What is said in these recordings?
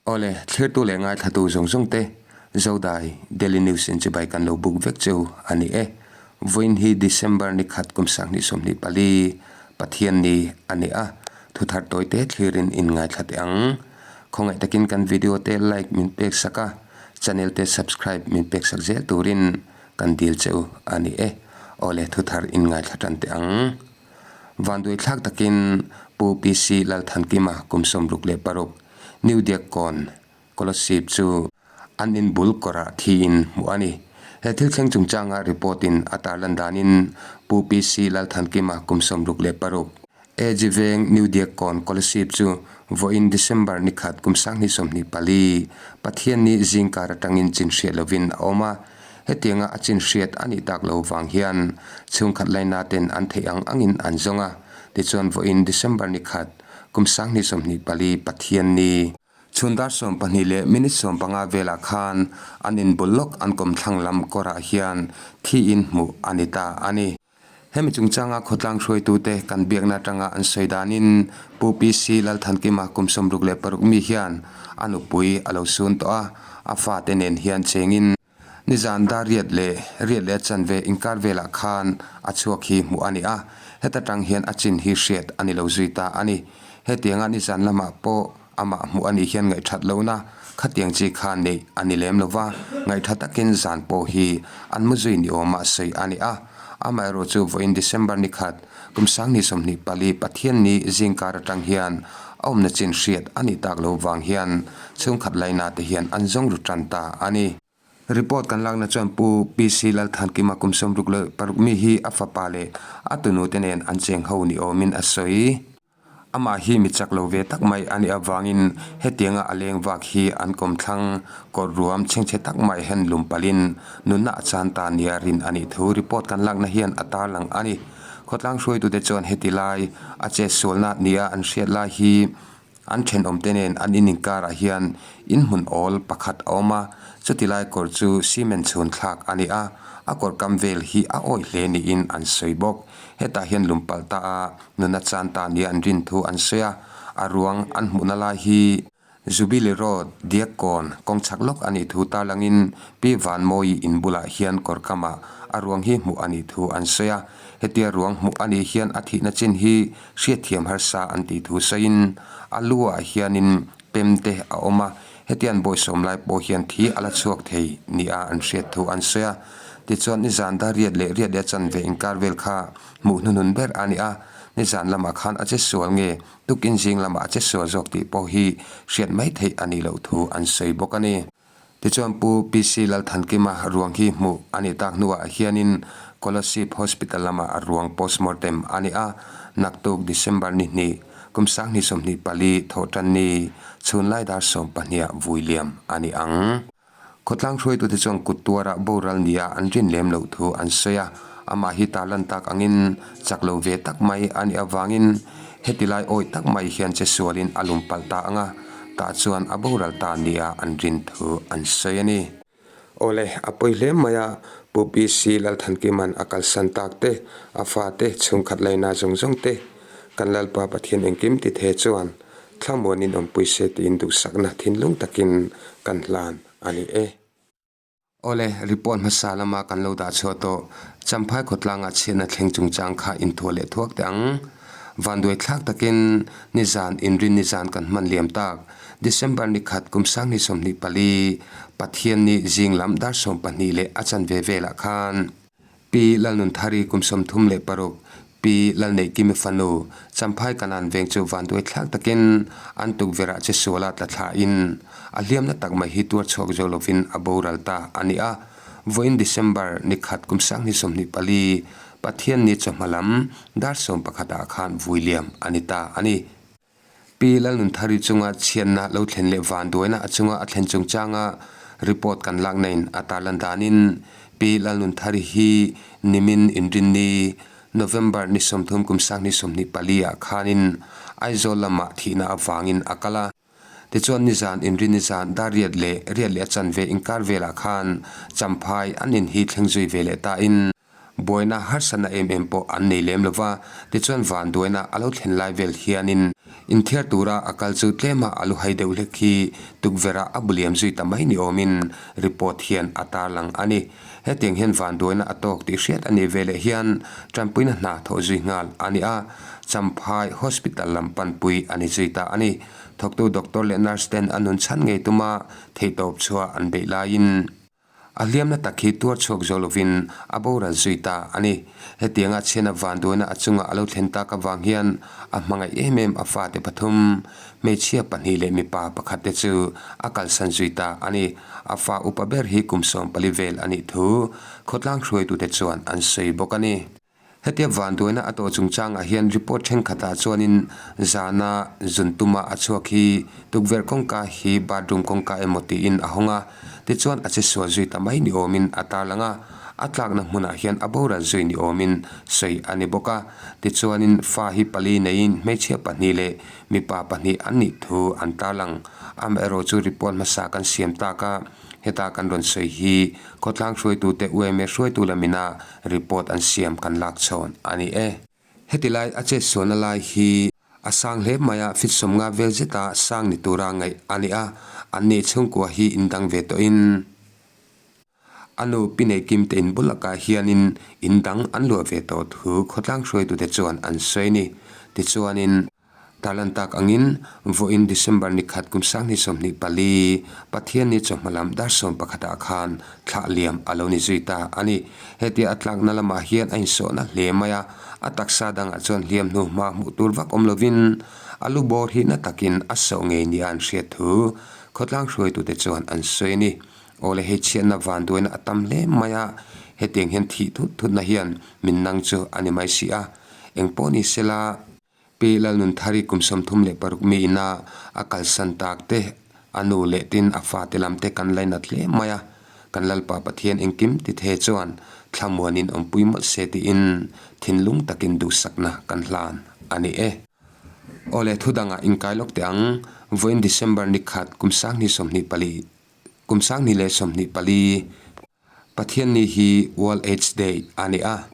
Awle, thlirtu leh ngaithlatu zawng zawng te, Zodai Daily News in chibai kan lo buk vek cheu a ni e. Vawiin hi December ni khat kum 2024, Pathian ni a ni a, thuthar tawi te thlirin in ngaithla teh ang. Khawngaih takin kan video te like min pek sak a, channel te subscribe min pek sak zel turin kan dil cheu a ni e. Awle, thuthar in ngaithla tan teh ang. Vanduaithlak takin Pu PC Lalthankima kum 66, New Diakkawn Kolasib chu an in bul kawrah thiin hmuh a ni. He thil thleng chungchanga report in a tarlan danin Pu PC Lalthankima kum 66, AG Veng New Diakkawn Kolasib chu vawiin December ni khat kum 2024, Pathianni zingkar atangin chin hriat lovin a awm a. Hetianga a chin hriat a nih tak lo vang hian chhungkhat laina ten an theih ang angin an zawng a. Tichuan vawiin December ni khat kum 2024 Pathianni, chhun dar 12 leh minute 15 velah khan an inbul lawk an kawmthlang lam kawrah hian thiin hmuh a ni ta a ni. Hemi chungchanga khawtlang hruaitute kan biakna atanga an sawi danin Pu PC Lalthankima kum 66 mi hian a nupui a lo sun tawh a, a fate nen hian chengin nizan dar riat leh riat leh a chanve inkar velah khan a chhuak hi hmuh a ni a, heta tang hian a chin hi hriat a ni lo zui ta a ni. Hetianga nizan lamah pawh Amah hmuh a nih hian ngaihthat lohna khatiang chi kha neih a ni lem lo va, ngaihtha takin zan pawh hi an mu zui ni awma sawi a ni a. Amaherawh chu vawiin December ni khat, kum 2024 Pathianni zingkar atang hian a awmna chin hriat a nih tak lo vang hian chhungkhat laina te hian an zawng ru tan ta a ni. Report kan lakna chuan Pu PC Lalthankima kum 66 mi hi a fapa leh a tunu te nen an cheng ho ni awmin a sawi. Amah hi mi chak lo ve tak mai a nih avangin hetianga a leng vak hi an kawmthlang kawr ruam chhengchhe tak mai hen lum palhin nunna a chan ta nia rin a nih thu report kan lakna hian a tarlang a ni. Khawtlang hruaitute chuan heti lai a chetsualna nia an hriat lai hi An thenawmte nen an in inkarah hian inhmun awl pakhat a awm a, chuti lai kawr chu cement chhun thlak a ni a, a kawr kam vel hi a awih hle niin an sawi bawk. Hetah hian lum palh ta a, nuna chan ta nia an rin thu an sawi a, a ruang an hmuhna lai hi Jubilee Road, Diakkawn, kawng chhak lawk a nih thu tarlangin Pi Vanmawi in bulah hian kawr kamah a ruang hi hmuh a nih thu an sawi a, hetia ruang hmuh a nih hian a thihna chin hi Hriatthiam harsa an tih thu sawiin a lu ah hianin pem te a awm a, hetiang bawisawm lai pawh hian thi a la chhuak thei nia an hriat thu an sawi a. Tichuan nizan dar riat leh riat leh a chanve inkar vel kha hmuh hnuhnun ber a ni a, nizan lamah khan a che sual nge tukin zing lamah a che sual zawk tih pawh hi hriat mai theih a nih loh thu an sawi bawk a ni. Tichuan Pu PC Lalthankima ruang hi hmuh a nih tak hnuah hianin Kolasib Hospital lamah a ruang postmortem a ni a, naktuk December ni hnih, kum 2024 thawhtanni chhunlai dar 12 ah vui liam a ni ang. Khawtlang hruaitute chuan kut tuarah boral nia an rin lem loh thu an sawi a, amah hi tarlan tak angin chak lo ve tak mai a nih avangin heti lai awih tak mai hian che sualin a lum palh ta ang a, Tah chuan a boral ta nia an rin thu an sawi a ni. Awle, a pawi hle mai a, Pu PC Lalthankima'n a kalsan tak te, a fate, chhungkhat laina zawng zawng te, kan Lalpa Pathian engkim ti the chuan thlamuanin awmpui se tiin duhsakna thinlung takin kan hlan a ni e. Awle, report hmasa lama kan lo dah chhuah tawh. Champhai khawtlanga chhiatna thleng chungchang kha inthuah leh thuak teh ang. Vanduai thlak takin nizan inrin nizan kan hman liam tak. December ni khat kum 2024, Pathianni zing lam dar 12 leh a chanve velah khan, Pi Lalnunthari kum 36, Pi Lalneihkimi fanu, Champhai Kanan veng chu vanduai thlak takin an tukverh ah che suala tla thlain a hliamna tak mai hi tuar chhuak zo lovin a boral ta a ni a. Vawiin December ni khat kum 2024, Pathianni chawhma lam dar 11 ah khan vui liam a ni ta a ni. Pi Lalnunthari chunga chhiatna lo thlen leh vanduaina a chunga a thlen chungchanga report kan lakna-in a tarlan danin Pi Lalnunthari hi nimin inrinni November ni 30 kum 2024 ah khanin Aizawl lamah thihna avangin a kal a. Tichuan nizan inrinni zan dar riat leh riat leh a chanve inkar velah khan Champhai an in hi thleng zui ve leh tain. Buaina harsatna em em pawh an nei lem lo va, tichuan vanduaina a lo thlen lai vel hianin inthiar tura a kal chu tlema a lu hai deuh hlek hi tukverh-ah a bu liam zui ta mai ni awmin report hian a tarlang a ni. Hetiang hian vanduaina a tawk tih hriat a nih veleh hian tanpuina hna thawh zui nghal a ni a, Champhai Hospital lam panpui a ni zui ta a ni. Thawktu doctor leh nurse ten a nun chhan ngei tuma theihtawp chhuah an beih laiin, A hliamna tak hi tuar chhuak zo lovin a boral zui ta a ni. Hetianga chhiana vanduaina a chunga a lo thlen tak avang hian a hmangaih em em a fate pathum, hmeichhia pahnih leh mipa pakhat te chu a kalsan zui ta a ni. A fa upa ber hi kum 14 vel a nih thu khawtlang hruaitute chuan an sawi bawk a ni. Hetia vanduaina a tawh chungchangah hian report thenkhatah chuanin zana zun tuma a chhuak hi tukverh kawngka hi bathroom kawngka emaw tiin a hawng a, tichuan a che sual zui ta mai ni awmin a tarlang a, a tlakna hmunah hian a boral zui ni awmin sawi a ni bawk a. Tichuanin fa hi pali neiin hmeichhia pahnih leh mipa pahnih an nih thu an tarlang. Amaherawh chu report hmasa kan siam tak a, heta kan rawn sawi hi khawtlang hruaitute UMA hruaitu lamina Report an siam kan lak chhawn a ni e. Heti lai a chetsualna lai hi a sang hle mai a, fit 50 vel zeta sang ni tura ngaih a ni a, an ni chhungkua hi indang ve tawhin a nu Pi Neikim te in bul lakah hianin indang an luah ve tawh thu khawtlang hruaitute chuan an sawi a ni. Tichuanin. Tarlan tak angin, vawiin December ni khat kum 2024, Pathianni chawhma lam dar 11 ah khan thlah liam a lo ni zui ta a ni. Hetia a tlakna lamah hian a insawhna hle mai a, a taksa dangah chuan hliam hnu hma hmuh tur vak awm lovin a lu bawr hi na takin a sawh ngei nia an hriat thu khawtlang hruaitute chuan an sawi a ni. Awle hei chhiatna vanduaina a tam hle mai a, hetiang hian thih thut thutna hian min nang chu a ni mai si a, engpawh ni sela, Pi Lalnunthari kum 36 mi ina a kalsan tak te, a nu leh tin a fate lam te kan lainat hle mai a, kan Lalpa Pathian engkim ti the chuan thlamuanin awmpui mawlh se tiin thinlung takin duhsakna kan hlan a ni e. Awle thudangah inkai lawk teh ang, vawiin December ni khat kum 2024 kum 2024 Pathianni hi World Aids Day a ni a.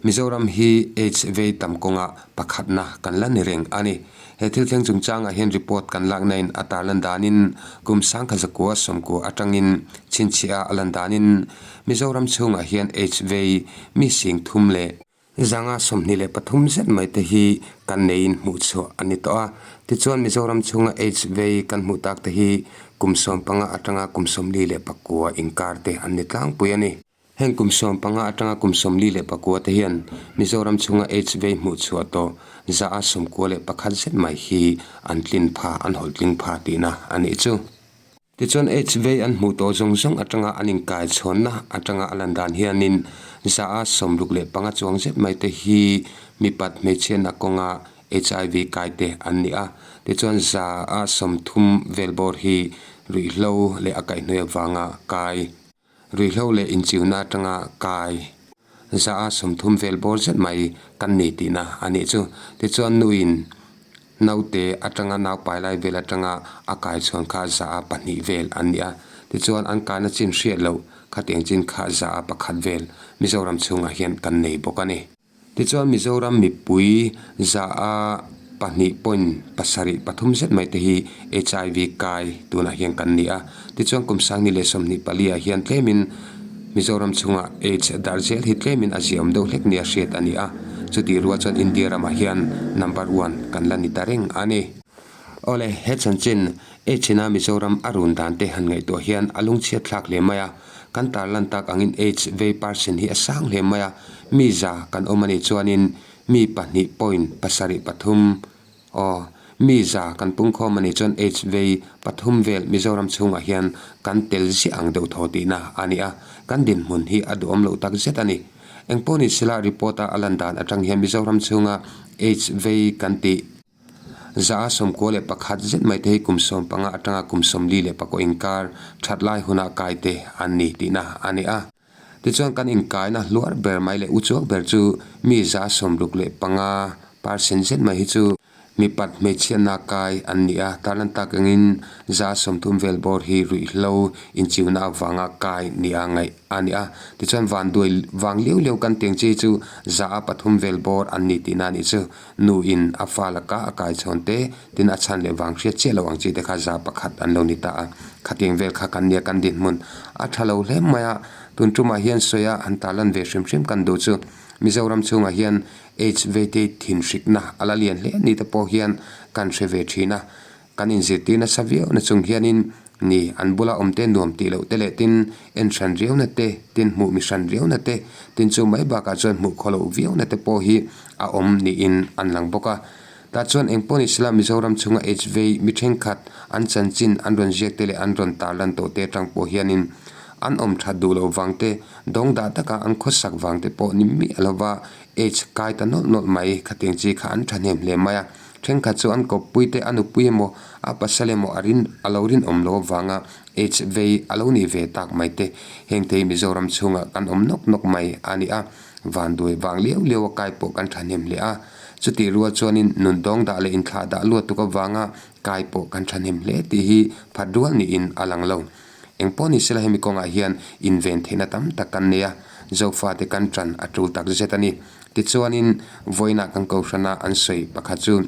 Mizoram hi Aids vei tam kawnga pakhatna kan la ni reng a ni. He thil thleng chungchangah hian report kan laknain a tarlan danin kum 1990 atangin chhinchhiah a lan danin Mizoram chhungah hian Aids vei mi sing thum leh 123 zet mai te hi kan neiin hmuhchhuah a ni tawh a. Tichuan Mizoram chhunga Aids vei kan hmuh tak te hi kum 15 atanga kum 49 inkar te an ni tlangpui a ni. Heng kum 15 atanga kum 44 te hian Mizoram chhunga Aids vei hmuh chhuah tawh 91 zet mai hi an tlin pha, an hawlh tling pha tihna a nih chu. Tichuan Aids vei an hmuh tawh zawng zawng atanga an inkai chhawnna atanga a lan dan hianin 65 chuang zet mai te hi mipat hmeichhiatna kawnga HIV kai te an ni a. Tichuan 30 vel bawr hi ruihhlo leh a kaihhnawih avanga kai. Ruihhlo leh inchiuna atanga kai 30 vel bawr zet mai kan nei tihna a nih chu. Tichuan nuin naute atanga naupai lai vel atanga a kai chhuan kha 2% vel an ni a. Tichuan an kaina chin hriat loh khatiang chin kha 1% vel Mizoram chhungah hian kan nei bawk a ni. Tichuan Mizoram mipui 2.73 zet mai te hi HIV kai tunah hian kan ni a. Tichuan kum 2024 ah hian tlemin Mizoram chhungah AIDS darh zel hi tlemin a ziaawm deuh hlek nia hriat a ni a. Chutih rual chuan India ramah hian number one kan la ni ta reng a ni. Awle, he chanchin AIDS ina Mizoram a run dan te han ngaihtuah hian a lungchhiat thlak hle mai a. Kan tarlan tak angin AIDS vei percent hi a sang hle mai a, mi za kan awm a nih chuanin mi pahnih point pasarih pathum aw mi za kan pungkhawm a nih chuan AIDS vei pathum vel Mizoram chhungah hian kan tel ziah ang deuh thaw tihna a ni a, kan dinhmun hi a duhawm loh tak zet a ni. Engpawh ni sela report a a lan dan atang hian Mizoram chhunga AIDS vei kan tih 91 zet mai te hi kum 15 atanga kum 44 inkar that lai huna kai te an ni tihna a ni a. Tichuan kan inkaina hluar ber mai leh uchuak ber chu mi 65% zet mai hi chu. Mipat hmeichhiatna kai an ni a, tarlan tak angin 30% vel bawr hi ruihhlo inchiuna avanga kai nia ngaih a ni a. Tichuan vanduai vang liau liau kan teng chi chu 3% vel bawr an ni tihna a nih chu. Nu in a fa laka a kai chhawn te, tin a chhan leh vang hriat chiah lo ang chi te kha 1% an lo ni ta a. Khatiang vel kha kan nia kan dinhmun a tha lo hle mai a, tun tumah hian sawi a han tarlan ve hrim hrim kan duh chu. Mizoram chhungah hian Aids veite thinhrikna a la lian hle ni te pawh hian kan hre ve thin a, kan inzirtir nasa viau na chung hianin ni an bula awm te nuam tih loh te leh tin en hran riauna te, tin hmuh mi hran riauna te, tin chu mai bakah chuan hmuh khaw loh viauna te pawh hi a awm niin an lang bawk a. Tah chuan eng pawh ni sela Mizoram chhunga Aids vei mi thenkhat an chanchin an rawn ziak te leh an rawn tarlan tawh te atang pawh hianin an awm that duh loh vang te, dawng dah taka an khawsak vang te pawh ni miah lova Aids kai ta nawlh nawlh mai, khatiang chi kha an thahnem hle mai a. Thenkhat chu an kawppui te a nupui emaw a pasal emaw a rin a lo rinawm lo avanga Aids vei a lo nih ve tak mai te. Heng te hi Mizoram chhungah kan awm nawk nawk mai a ni a, vanduai vang liau liau a kai pawh kan thahnem hle a. Chutih rual chuanin nun dawng dah leh inthlah dah luat tuk avanga kai pawh kan thahnem hle tih hi phat rual niin a lang lo. Eng pawh ni sela hemi kawngah hian inven theihna tam tak kan nei a, Zofate kan ṭan a ṭul tak zet a ni. Tichuanin vawiinah kan kohhrana an sawi pakhat chu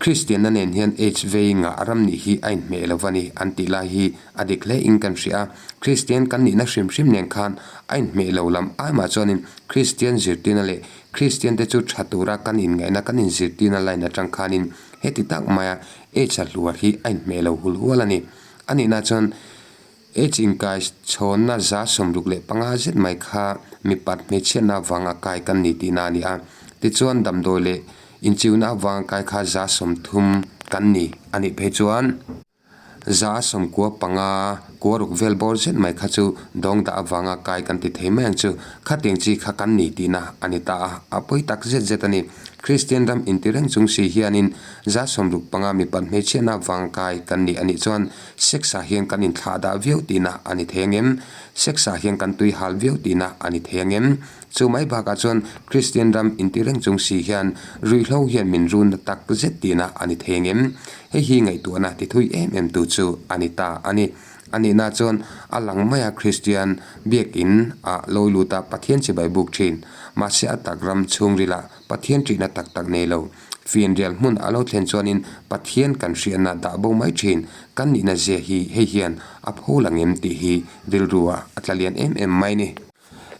Kristianna nen hian AIDS vei ngah ram nih hi a inhmeh lo va ni an tih lai hi a dik hle in kan hria a. Kristian kan nihna hrim hrim nen khan a inhmeh lo lam aimah chuanin Kristian zirtirna leh Kristiante chu ṭha tura kan inngaihna kan inzirtirna line aṭang khanin heti tak maia AIDS a hluar hi a inhmeh lo hul hual a ni. A nihna chuan AIDS inkai chhawnna 65 zet mai kha mipat hmeichhiatna avanga kai kan ni tihna a ni a. Tichuan damdawi leh inchiuna avanga kai kha 30% kan ni a nih phei chuan 95 kuaruk vel bawr zet mai kha chu dawng dah avanga kai kan ti thei mai ang chu. Khatiang chi kha kan ni tihna a ni ta a, a pawi tak zet zet a ni. Kristian ram inti reng chung si hianin 65 mipat hmeichhiatna vangkai kan nih a nih chuan sex ah hian kan inthlah dah viau tihna a ni thei angem? Sex ah hian kan tui hal viau tihna a ni thei angem? Chu mai bakah chuan Kristian ram inti reng chung si hian ruihhlo hian min run na tak zet tihna a ni thei angem? Hei hi ngaihtuahna ti thui em em tu chu a ni ta a ni. A nihna chuan a lang maia Kristian biakin ah lawi lut a Pathian chibai buk thin. Mahse a tak ram chhungrilah Pathian ṭihna tak tak nei lo. Fianrial hmun a lo thlen chuanin Pathian kan hriatna dah bo mai ṭhin. Kan nihna zia hi hei hian a pho lang em tih hi rilru ah a tla lian em em mai ni.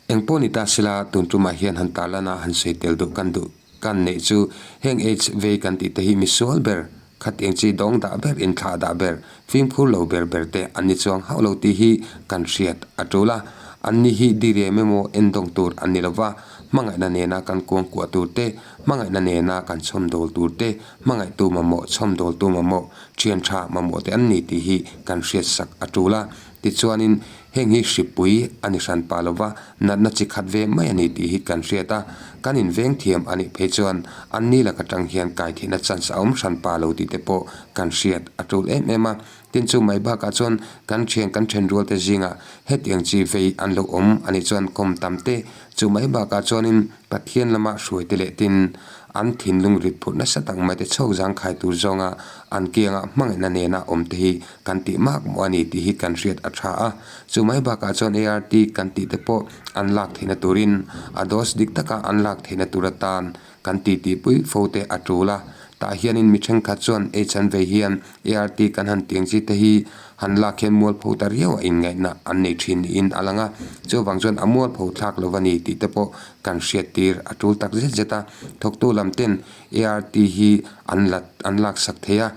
Eng pawh ni ta sela tun tumah hian han tarlan a han sawi tel duh kan duh kan neih chu heng AIDS vei kan tih te hi misual ber Khatiang chi dawng dah ber, inthlah dah ber, fimkhur lo ber ber te an ni chuang hauh lo tih hi kan hriat a tul a. An ni hi diriam emaw endawng tur an ni lo va, hmangaihna nena kan kuangkuah tur te, hmangaihna nena kan chhawmdawl tur te, hmangaihtu mamawh, chhawmdawltu mamawh, thian tha mamawh te an ni tih hi kan hriatsak a tul a. Tichuanin heng hi hripui a ni hran pah lo va, natna chi khat ve mai a ni tih hi kan hriat a, kan inveng thiam a nih phei chuan an ni lak atang hian kai theihna chance a awm hran pah lo tih te pawh kan hriat a tul em em a. Tin chu mai bakah chuan kan thian kan thenrual te zingah hetiang chi vei an lo awm a nih chuan kawm tam te chu mai bakah chuanin Pathian lama hruai te leh tin an thinlung rit phurh nasa tak mai te chhawk zangkhai tur zawnga an kiangah hmangaihna nena awm te hi kan tih mak maw a ni tih hi kan hriat a tha a. Chu mai bakah chuan ART kan tih te pawh an lak theihna turin a dose dik taka an lak theihna tur atan kan tih tihpui fo te a tul a. Tah hianin mi thenkhat chuan AIDS an vei hian ART kan han tiang chi te hi han lak hian mualpho ta riau a inngaihna an nei thin niin a lang a. Chuvang chuan a mualpho thlak lo a ni tih te pawh kan hriat tir a tul tak zet zet a. Thawktu lam ten ART hi an la an laksak thei a.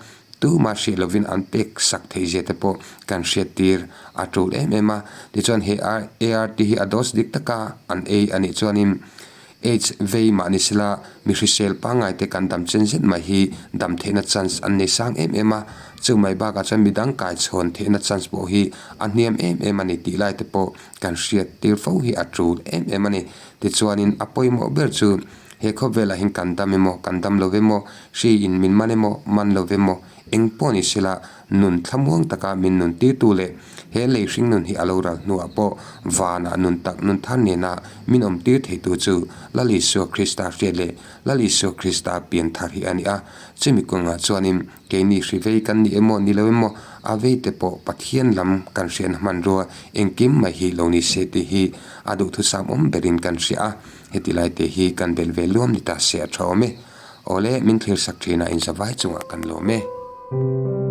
Tumah hriat lovin an pek sak theih zia te pawh kan hriat tir a tul em em a. Tichuan he ART hi a dose dik taka an ei a nih chuanin AIDS vei mah ni sela mi hrisel pangngai te kan dam chen zet mai hi dam theihna chance an nei sang em em a. Chu mai bakah chuan midang kai chhawn theihna chance pawh hi a hniam em em a ni tih lai te pawh kan hriat tir fo hi a tul em em a ni. Tichuanin a pawimawh ber chu He khawvelah hian kan dam emaw, kan dam lo emaw, hri in min man emaw, man lo emaw, Eng pawh ni sela, nun thlamuang taka min nun tirtu leh he lei hring nun hi a lo ral hnuah pawh vanah nun tak nun thar nena min awm tir theitu chu Lal Isua Krista hriat leh Lal Isua Krista pian thar hi a ni a. Chumi kawngah chuanin keini hri vei kan ni emaw ni lo emaw a vei te pawh Pathian lam kan hriatna hmanrua engkim mai hi lo ni se tih hi a duhthusam awm berin kan hria a. Heti lai te hi kan belh ve luam ni ta se a tha awm e. Awle, min thlir sak thin a inzavai chungah kan lawm e.